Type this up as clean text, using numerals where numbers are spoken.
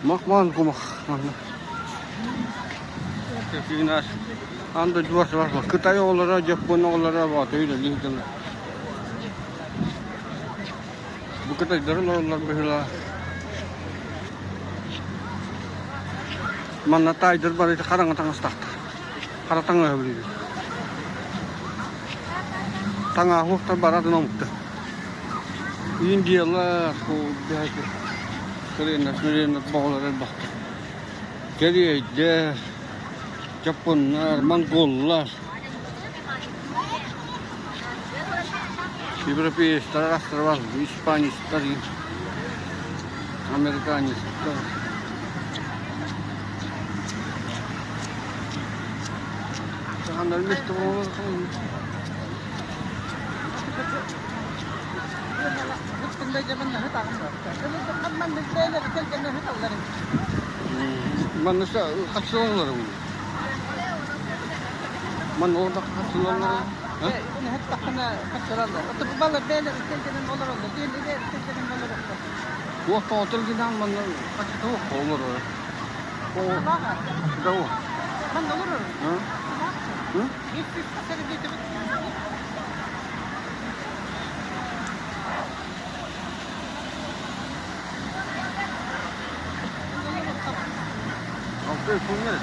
Мах-маан кумах манна. Аан дойдубар сыбар Кытай оҕолоро, Дьоппуон оҕолоро боотуй үлэлии сылдьаллар. Бу кытайдары олороллор быһыылаах. Манна таайдар бары хараҥа таҥастаахтар. Хара таҥаһы билигин. Таҥаһы бары атын омуктар. Индиялар, Кореяннар, Кореяннар боҕолор элбэхтэр. Кэриэйдэр, Дьоппуоннар, монголлар. Европеецтар арахсар испанецтар, американецтар. Манна хаччылаллар Манна олордох хаччылаллар. Туох тоҕотор гынан манна хаччыта олорор. Манна олорор. Hı? Алты күннер.